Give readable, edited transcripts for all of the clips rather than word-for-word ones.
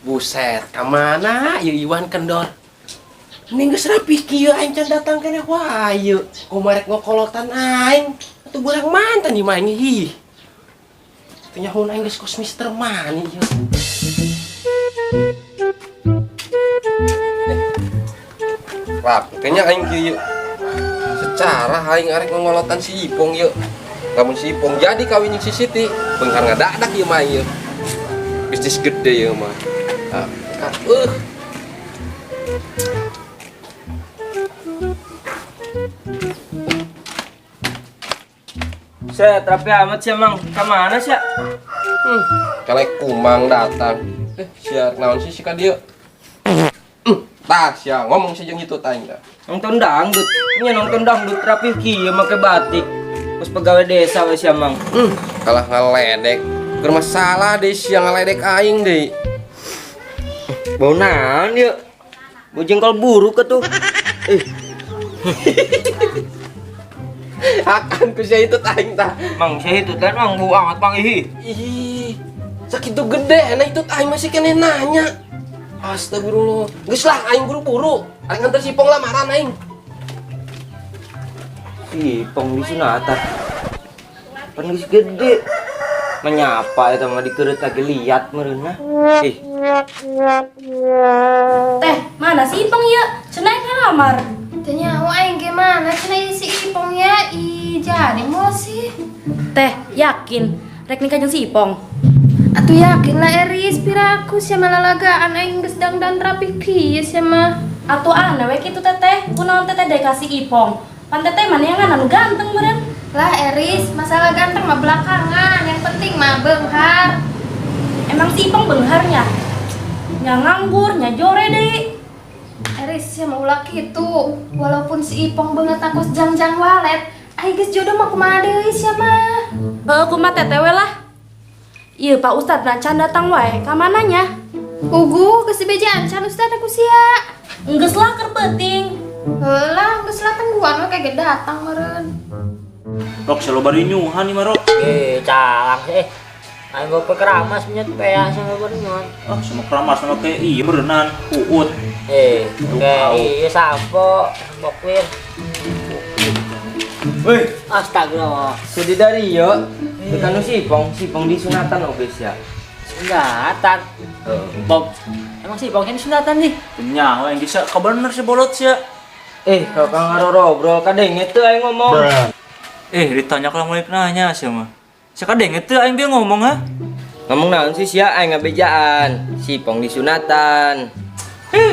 Buset, kemana ieu Iwan Kendor? Ini geus rapi kieu aing can datang keneh wae ieu. Kumaha rek ngokolotan aing? Atuh beurang mantan ieu mah aing ih. Teu nyahoan aing geus kos Mister Money ieu. Rapi kayaknya aing kieu. Secara aing arek ngongolotan si Ipong ieu. Lamun si Ipong jadi kawin jeung si Siti, beunghar ngadadak ieu mah aing ieu. Bisnis gede ieu mah. Ah, ah. Set, rapi amat sih emang. Kemana sih? Kalek kumang datang. Sia naon sih si ka dieu? Tah sia ngomong sih jeung itu tah aing tah. Nonton dangdut. Nya nonton dangdut rapi kieu make batik. Pas pegawai desa we sia mang. Kalah ngaledek. Keur masalah deui sia ngaledek aing deui. Bau naon ieu? Bau jengkol buruk atuh. Akan ku sia itu aing tah. Mang sia itu teh mang bau amat mang ih. Ih, sakitu gede enak itu aing masih kene nanya. Astagfirullah. Geus lah aing buru-buru. Aing nganter si Ipong lamaran aing. Si Ipong di sunatan. Pan geus gede. Menyapa eta mah dikereut lagi liat meureunna. Ih. Teh, mana si Ipong ieu? Cenah ngalamar. Teu nyaho aing ge mana cenah si Ipong ya? Ih, jadi moal sih. Teh, yakin rek nikah jeung si Ipong? Atuh yakin lah Eris, piraku sia mah lalagaan aing geus dangdan rapi kieu sia mah. Atuh aneh we kitu teteh, kunaon teteh dek ka si Ipong? Pan teteh mah neangan anu ganteng meureun. Lah Eris, masalah ganteng mah belakangan, yang penting mah beunghar. Emang si Ipong beungharnya? Nya nganggur, nya jore deui. Eris sia mah ulah kitu. Walaupun si Ipong beungeut takos jangjang walet, ai geus jodoh mah kumaha deui sia mah. Heuh, kumaha teteh we lah. Ieu Pak Ustad na can datang wae, ka mananya? Ugu, geus dibejaan can Ustad aku sia. Enggeus lah keur peuting. Heuh lah, geus lah tungguan we kage datang meureun. Rok, selalu bari nyuhan nih, Marok. Calang sih. Aing gua keramas nyet pea sama bari nyuhan. Ah, sama keramas sama kayak iya berenan, uut. Kayak iya sampo, bokwir. Woi, astagfirullah. Sedih dari yo. Bukan nu si Ipong, si Ipong di sunatan oge sia. Sunatan. Bob. Emang si Ipong ini sunatan nih? Nyawa yang bisa kabener si bolot sia. Kalau kang ngarorobrol kadenge teu aing ngomong. Ditanya kalau mulai nanya sia mah. Sia kadenge teu aing dia ngomong ha? Ngomong naon sih sia aing ngabejaan. Si Ipong di sunatan.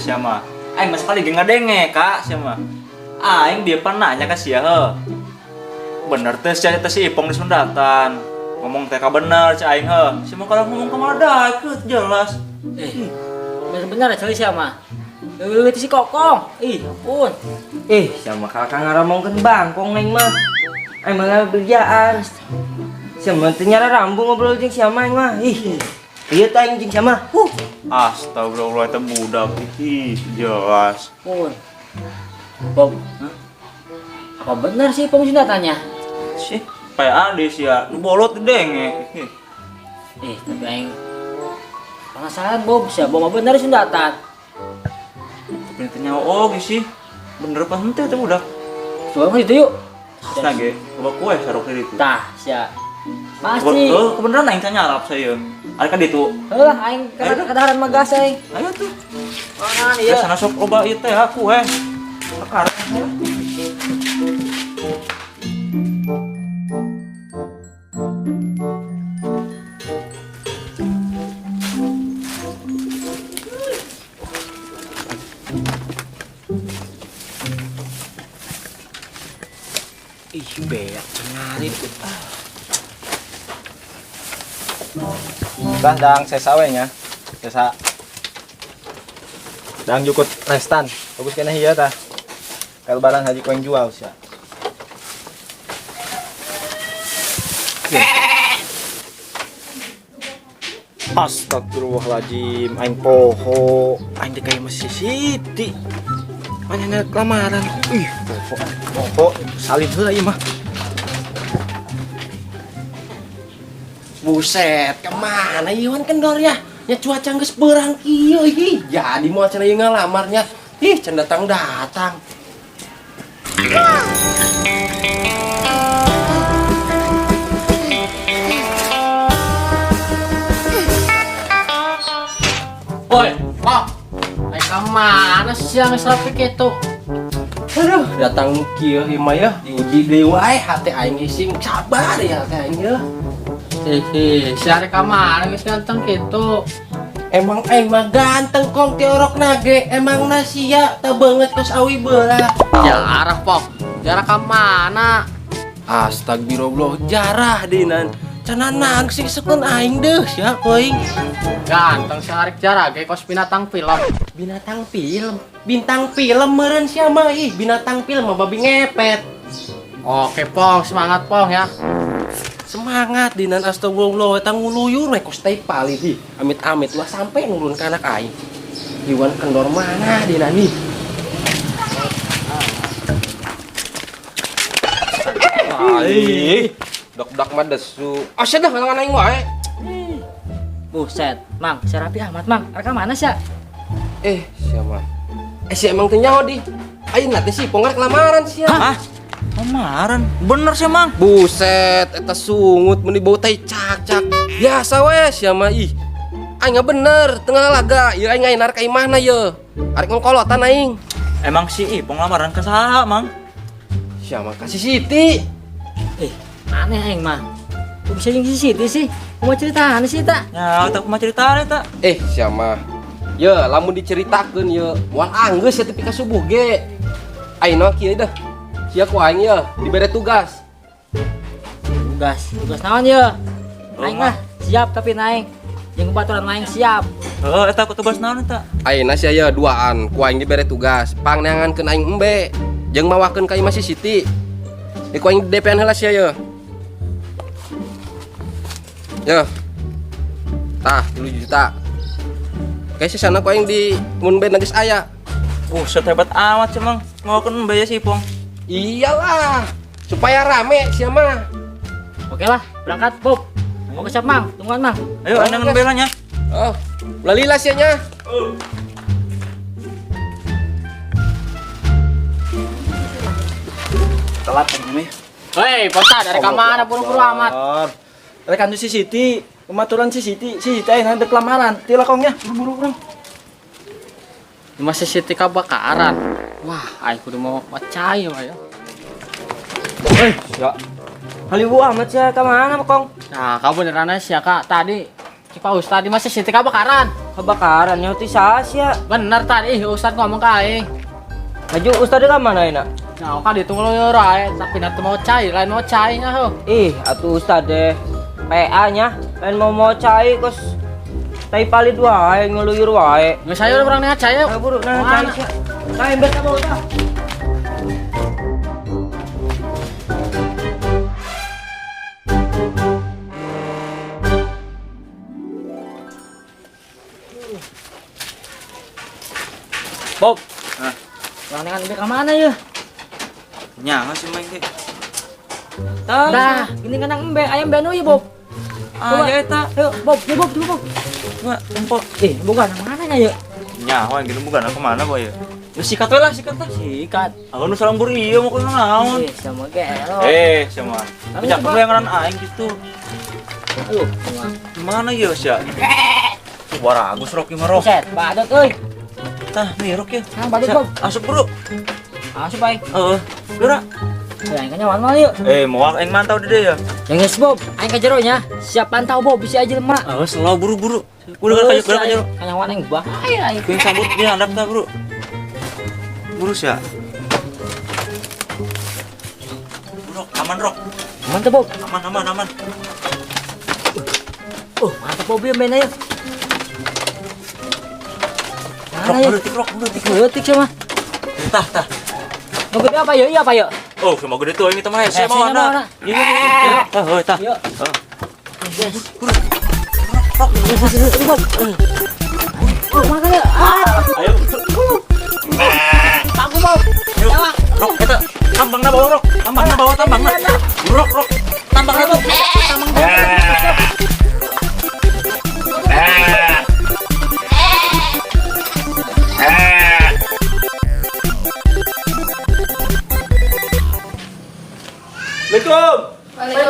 Sia mah. Aing mah sekali ge ngadenge, Kak, sia mah. Aing dia pan nanya ka sia heuh. Bener teh sia teh si Ipong di sunatan. Ngomong teh ka bener sia aing heuh. Sia mah kalau ngomong ka mana daek jelas. Bener-bener ya sia mah. Leuwih si Kokong. Ih, ampun. Sia mah kalau kang ngaromongkeun bangkong aing mah. Aing mah ngabejaan. Sia mah teu nyara rambu ngobrol jeung sia mah aing mah. Ih. Ieu teh aing jeung sia mah. Huh. Astagfirullah eta budak. Ih, jelas. Pun. Bob. Hah? Apa bener sih Ipong sunatannya? Sih, kayak ade sia, nu bolot denge. Ih. Tapi aing penasaran Bob, sia Bob mah bener sunatan. Tapi teu nyaho oge sih. Bener apa henteu teh budak? Coba mah itu yuk. Terus nage, coba kue sarok itu. Tah, sia. Pasti. Oh, kebeneran aing teh nyarap saya. Ari ka ditu. Heuh lah aing Ayo. kadaharan mah gas aing. Ayo tuh. Mana Ya ieu? sana sok loba ieu teh aku heh. Sekarang. Ih, beak cengarit. Dah dang sesa we nya. Sesa. Dang jukut restan. Bagus keneh ieu tah. Kalbaran haji ku yang jual sia. Astagfirullahaladzim, aing poho, aing teh kayak masih Siti. Mana lamaran? Ih, poho, poho, salin heula ieu mah. Buset, kemana Iwan Kendor ya? Nya cuaca geus beurang kieu ih. Jadi moal cenah ieu ngalamarnya. Ih, can datang-datang. Woi, kok? Naik ke mana sih yang rapi gitu? Aduh, datang kieu ieu mah ya, diuji deui wae hate aing sing sabar ya hate aing ye. Hihi, si ari ka mana geus ganteng gitu? Emang aing mah ganteng kong tiorok nage, emang nasia teu beungeut kos awi beula. Jarah, Pok. Jarah ka mana? Astagfirullah, jarah dinan. Cenah sing sekeun aing deuh sia koing. Ganteng si Arik jarah ge kos binatang film. Binatang film, bintang film meureun sia mah ih, binatang film mah babi ngepet. Oke, Pong, semangat, Pong ya. Semangat dinan astagfirullah eta nguluyur we kos tai palid ih. Amit-amit lah sampai nurun ka anak aing. Iwan kendor mana dinan nih? Ih, dok-dok mah desu. Oh, sia dah ngalangan aing wae. Buset, Mang, si rapi amat, Mang. Rek ka mana sih? Eh, siapa? Eh, si emang teu nyaho di. Ayeuna teh si Ipong rek lamaran sia. Hah? Lamaran? Bener sih, Mang. Buset, eta sungut meuni bau tai cak-cak. Biasa we sia mah ih. Aing mah bener, tengah laga. Ieu aing ayeuna rek ka imahna ye. Arek ngongkolotan aing. Emang si Ipong lamaran ke saha, Mang? Sia mah ka si Siti. Eh, aneh aing mah. Kok bisa jeung si Siti sih? Kumaha ceritaan sih tak? Ya, tak kumaha ceritanya tak? Eh, sia mah. Ye, lamun diceritakeun ye, moal anggeus ya tepi ka subuh ge. Ayeuna kieu dah. Sia ku aing ye dibere tugas. Tugas, tugas naon ye? Aing mah siap tapi naik. Jeung baturan aing siap. Heeh, eta ku tugas naon eta? Ayeuna sia ye duaan, ku aing dibere tugas, pangneangankeun aing embe jeung mawakeun ka imah si Siti. Di ku aing DP-an heula sia ye. Yo. Tah, 3 juta. Kayak sisana ku aing di mun ben geus aya. Buset, hebat amat sih, Mang. Mawakeun embe ya si Ipong. Iyalah, supaya rame sia mah. Oke lah, berangkat, Bob. Oke siap, Mang. Tungguan, Mang. Ayo, andangan belanya. Oh, ulah lila sia nya. Telat kan ini. Hei, Posa, dari kamana buru-buru amat? Rekan si Siti, kematuran si Siti, si Siti ayeuna dek lamaran. Tila kongnya, buru-buru urang. Masih Siti kebakaran. Wah, aing kudu mau macai mah ya. Eh, ya. Haliwu amat sia ka mana kong? Nah, kamu beneran aja ya, Kak. Tadi Cik Pak Ustad masih Siti kebakaran. Kebakaran nya ti saha sia? Bener tadi Ustad ngomong ka aing. Maju Ustad ka mana ayeuna? Nah, kan ditunggu lu rae, tapi nanti mau cai, lain mau cai nya heuh. Ih, atuh Ustad deh. PA nya, lain mau mau cai kos tai palid wae ngeluyur wae. Geus ayo urang neangan cai yuk. Ayo buru neangan cai sia. Cai ember ka bawah tah. Bob. Hah? Urang neangan ember ka mana ye? Nyaho sih main ge. Tah, gini kan embe, ayam embe anu ye, Bob. Ah, ya eta. Ayo, Bob, ya Bob, coba Bob. Coba tempo. Eh, bukan mana nya ye? Nyaho yang gini bukan aku mana, Boy? Ya sikat we lah, sikat lah. Sikat. Aku nu salam buri ieu mau kunaon naon. Eh, sama gelo. Eh, sama. Tapi Jangan coba. yang ngaran aing gitu. Aduh, sama. Mana ieu sia? Waragus rok ieu mah rok. Buset, badut euy. Tah, mirok ya. Nah, badut, Sia, Bob. Asup bro. Asup aing. Heeh. Geura. Eh, aing kan nyawan mah yuk. Eh, moal aing mantau di dieu ya. Yang geus Bob, aing ka jero nya. Siap pantau Bob, bisi aja lemah. Awas, selalu buru-buru. Udah ka jero, ka jero. Kanyawan aing bahaya aing. Kuing sambut dia handap tah, Bro. Buru sia. Bro, aman, Rok. Mantap, Bob. Aman, aman, aman. Oh, mantap Bob ya mainnya. Rok, Mana ya? leutik, Rok, leutik. Leutik sama. Tah, tah. Mau gede apa yuk? Iya apa yuk? Oh, sama gede tuh ini teman saya Eh, mau sini anda. mau anda. Iya, iya, iya. Tah, heuh, tah. Yuk. Heeh. Yes. Buru. Rok, Rok. Oh, mana ya? Ah, Ayo. aku mau. Ayo. Rok, eta tambangna bawa, Rok. Tambangna bawa, tambangna. Rok, Rok. Tambangna tuh. Tambang.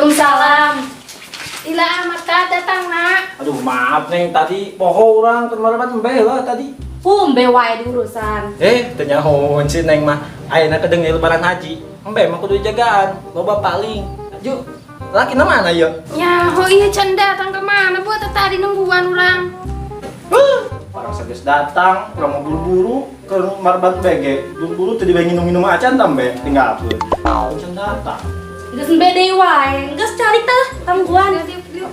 Waalaikumsalam. Lila amat tah datang nak. Aduh, maaf Neng, tadi poho urang keur maraban embe lah tadi. Embe wae diurusan. Eh, teu nyahoan si Neng mah. Ayeuna kedeung lebaran haji. Embe mah kudu jagaan, loba paling. Aju, laki na mana yeuh? Nyaho iya can datang kemana buat tadi nungguan urang. Orang geus datang, urang mau buru-buru ke marbat BG. Buru-buru teu dibagi minum-minum acan tambe, tinggalkeun. Can datang. Geus embe deui wae. Geus calik tah tangguan.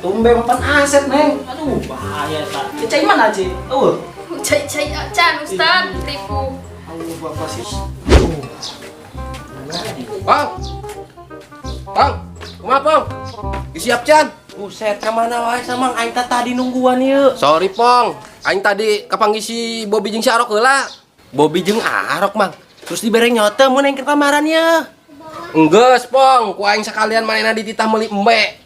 Tumbe mapan aset, Neng. Aduh, bahaya ta. Cai mana, Ci? Eueuh. Cai cai acan Ustad tipu. Aduh, bapak sih. Pong. Pong, kumaha Pong? Geus siap can? Buset, kemana wae sama aing teh tadi nungguan ieu. Sorry Pong, aing tadi kapanggih si Bobby jeung si Arok heula. Bobby jeung Arok, Mang. Terus dibere nyote mun aing keur lamaran ieu. Enggeus Pong, ku aing sekalian manehna dititah meuli embe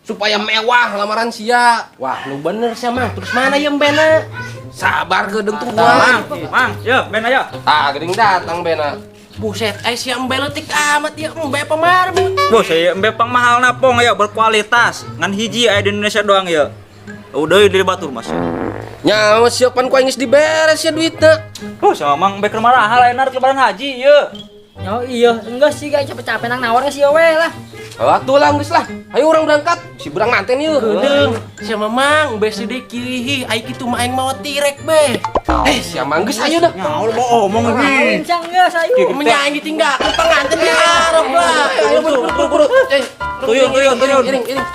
supaya mewah lamaran sia. Wah, nu bener sia, Mang. Terus mana ieu embena? Sabar geudeung tungguan. Mang, mang, yeuh, ben aja. Tah, geuning datang bena. Buset, ai sia embe leutik amat ieu embe pamar. Bos, saya embe pang mahal na pong ya berkualitas. Ngan hiji aya di Indonesia doang ya. Udah dari batur mas. Nya siapan ku aing geus diberes ya duitna. Oh, sama mang embe keur marahal aya rek lebaran haji ye. Oh iya, enggak sih guys, capek-capek nang nawar sih we lah. Atuh lah geus lah. Ayo urang berangkat. Si berang manten yeuh. Geudeung, sia Mamang, embe sedeki ai kitu mah aing mawa tirek be. Eh, sia mang geus ayo dah. Nyaul mau omong Kawin cang geus ayo. Menya aing ditinggalkeun panganten di Arok lah. Ayo buru buru buru. Eh, Tuyun, tuyun, tuyun. Iring, iring.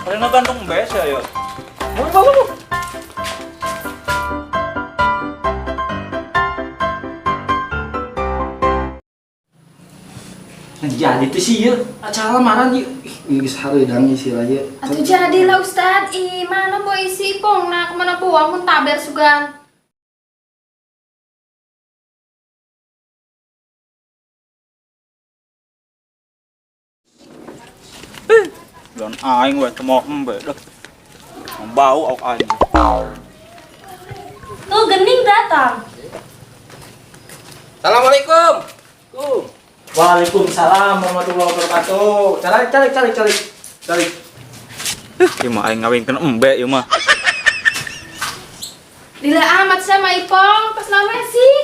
Karena gantung embe sih ayo. Nah, jadi tuh sih ya, acara lamaran yuk. Ih, geus hareudang sih lah ya. Atuh jadilah Ustad, ih mana boy si Ipong nah kemana buang mun taber sugan. Dan aing we teu mau embe dah. Bau awak aing. Tuh gening datang. Assalamualaikum. Waalaikumsalam warahmatullahi wabarakatuh. Calik, calik, calik, calik. Calik. Ieu mah aing ngawinkeun embe ieu mah. Lila amat sama Ipong, pas lama sih.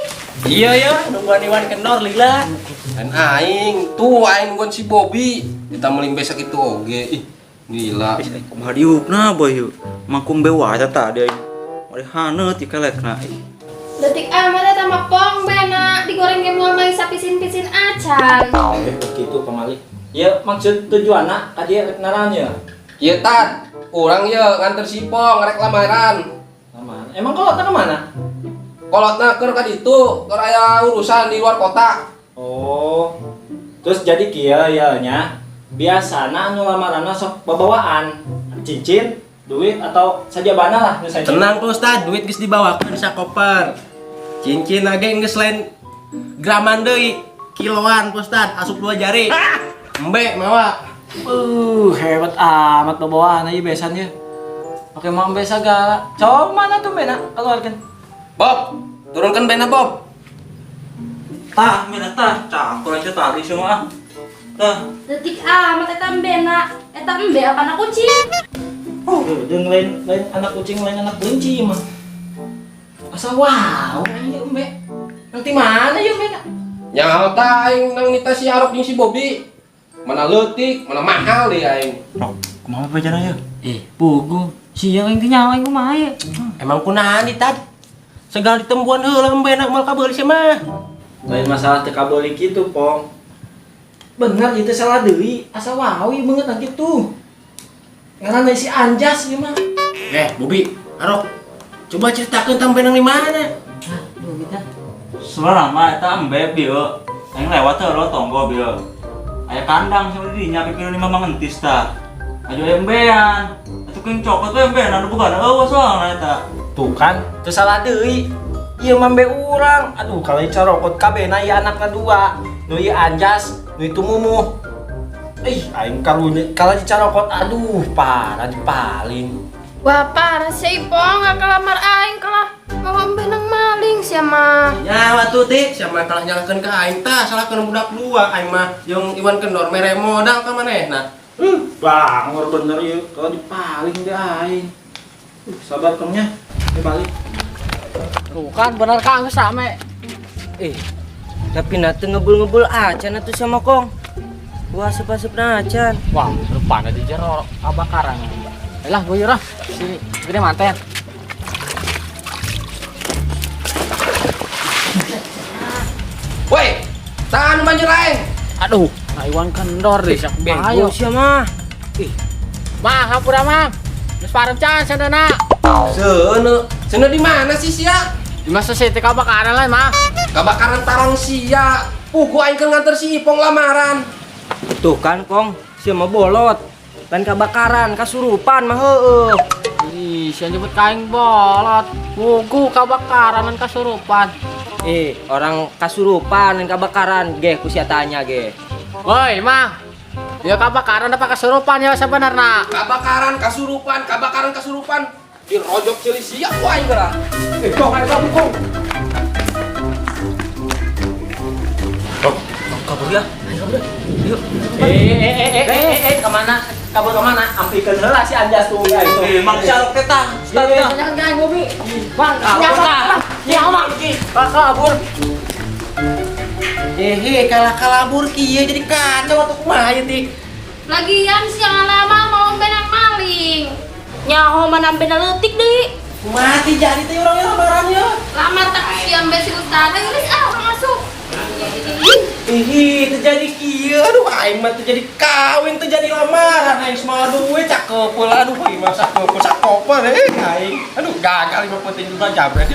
Iya ya, nungguan Iwan kendor lila. Dan aing tuh aing nungguan si Bobby. Kita meling besok itu oge. Ih, gila. Ih, kumaha diukna boy yeuh. Mangkung embe wae tadi aing. Mari haneut ieu kelekna. Ih. Detik amat eta mah Pong bena digoreng ge moal mah pisin-pisin acan. Eh, begitu pamali. Ya maksud tujuanna ka dieu rek naraon ya? Ieu tad, urang ye nganter si Pong rek lamaran. Lamaran. Emang kolotna kemana? Kolotna keur ka ditu, keur aya urusan di luar kota. Oh. Terus jadi kieu ya nya. Biasana anu lamaranna sok babawaan cincin, duit atau sajabana lah nu saja. Tenang Pak Ustad, duit geus dibawakeun sakoper. Cincin age geus lain graman deui, kiloan Pak Ustad, asup dua jari. Embe mawa. Hebat amat babawaan ieu besan ye. Pakai mau embe segala. Coba mana tuh bena keluarkan. Bob, turunkan bena Bob. Tah, mina tah, cakur aja tadi semua ah. Tah. Detik amat eta embena. Eta embe apa anak kucing? Oh, jeung lain lain anak kucing, lain anak kelinci mah. Asa wow, ieu embe. Nanti mana ieu embe? Nyaho tah aing nang nita si Arok jeung si Bobby. Mana leutik, mana mahal deh aing. Rok, kumaha bejana ye? Eh, pugu. Sia aing teh nyawa aing kumaha ye? Emang kunaon di tad? Segala ditembuan heula embe nak moal kabeuli sia mah. Lain masalah teu kabeuli kitu, Pong. Bener ieu teh salah deui, asa wow ieu beungeut kitu. Ngaranna si Anjas ieu mah. Eh, Bobby, Arok, coba ceritakeun tentang benang di mana? Hah, duit dah. Sebenarnya mah eta embe bieu. Aing lewat teh lo tonggo bieu. Aya kandang sama dirinya pipir lima mangentis tah. Ayo aya embean. Atuh keung cokot we embean anu bukan eueuh soalna eta. Tuh kan, teu salah deui. Ieu mah embe urang. Aduh, kalau carokot kabehna ieu anakna dua. Nu ieu Anjas, nu itu Mumuh. Ih, aing karunya kalau dicarokot aduh parah dipaling. Wah parah si Ipong nggak kelamar aing kalah mau embe nang maling sia mah. Ya waktu ti, siapa kalah nyalahkeun ka aing tah, salahkeun budak dua aing mah jeung Iwan Kendor mere modal ka manehna. Bangor bener ieu. Kalau dipaling deh aing. Sabar tongnya. Ini balik. Tuh kan bener Kang geus rame. Eh, tapi na teu ngebul-ngebul acan atuh sama Kong. Wah, asup-asupna acan. Wah, rupana di jero kebakaran. Lah, guyur ah. Sini, gede manten. Woi, tahan banjur aing. Aduh, Iwan kendor deh sak Bego ayo. sia mah. Mah, hampura mah. Geus parem can sadana. Seuneu, seuneu di mana sih sia? Di masa sih teh kebakaran lah, mah. Kebakaran tarang sia. Pugu aing keur nganter si Ipong lamaran. Tuh kan Kong, sia mah bolot. Lain kebakaran, kasurupan mah heueuh. Ih, sia nyebut kaing bolot. Pugu kebakaran lan kasurupan. Eh, orang kasurupan lain kebakaran, geh ku sia tanya geh. Woi, mah. Ya kebakaran apa kasurupan ya sebenarnya? Kebakaran kasurupan, kebakaran kasurupan. Dirojok ceuli sia ku aing geura. Eh, Kong, ayo kabur, Kong. Kabur ya. Ayo kabur. Yuk. Eh, kemana? Kabur kemana? Ampikeun heula si Anjas tuh ya itu. Eh, mang carok teh tah. Jangan kaing Bobi. Bang, nyawa. Nyawa. Kabur. Eh, kalah kalabur kieu jadi kacau atuh kumaha ieu ti? Lagian siang lama mau benang maling. Nyaho mana bena leutik deui. Kumaha ti jadi teh urang lamarannya? Lamar tak siam be si ustaz. Ayo geus ah urang masuk. Ih, terjadi kieu. Aduh, aing mah terjadi kawin, terjadi lamaran. Aing semua duit cakep pula. Aduh, aing mah sakoper, sakoper eh aing. Aduh, gagal mah penting juga jabret.